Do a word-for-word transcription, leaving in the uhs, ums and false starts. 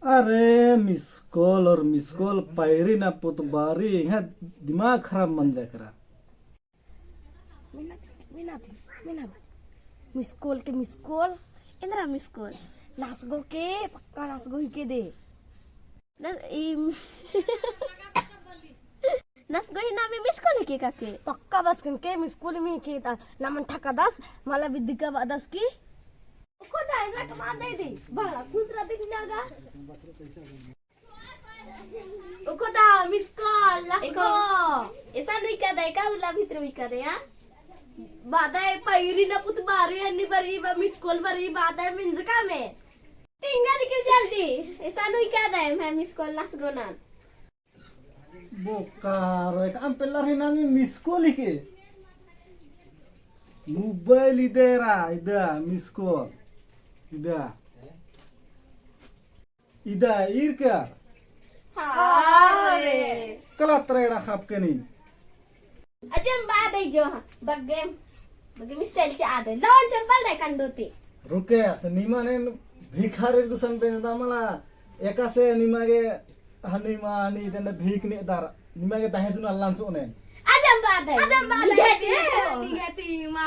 अरे miss call और miss call, पैरी ना पुत बारी, एंग्है दिमाग खराब मंजा केरा। मिन्ना ती, मिन्ना ती, मिन्ना ती। Miss call के miss call। एन्दरा miss call? नसगो के, पक्का नसगो हिके दे। न-, ई नसगो ही नामे miss call हिके का के? पक्का बस कन के miss call में हिके ता। नमन ठकादस, मला बिद्दी का बादस की। उको दा, एंगरा कमा दे दी। बड़ा खुश रहती ना गा। उको दा, miss call, नसगो। एको, एसा नुई का दे का, उला भीतर उई का दे, हाँ? बादय पैरी ना पुत बारी, अन्नी बरी, बा miss call बरी, बादय मिंज का में। तिंगा दिखे जल्दी, एसा नुई का दे, मैं miss call नसगो ना। बोकारो, एकअम पेल्लर ही नामे miss call हिके। Mobile इदेरा, इदा, miss call। इदा। इदा, ईरकर। हाँ रे। कला तरेड़ा खाप के नीन। अजम बादय जो हाँ, बग्गे, बग्गे mistake चा आदय। लवन चंपल दे कंडोती। रुके, अस निमा ने भिखारी दुसन बेंजदा मला, एकासे निमा गे हनी मा हनी तेंदे भीख ने दर, निमा गे दहे दुन अल्लान सोने। अजम बादय। अजम बादय। निगेती, निगेती। निगेती मा।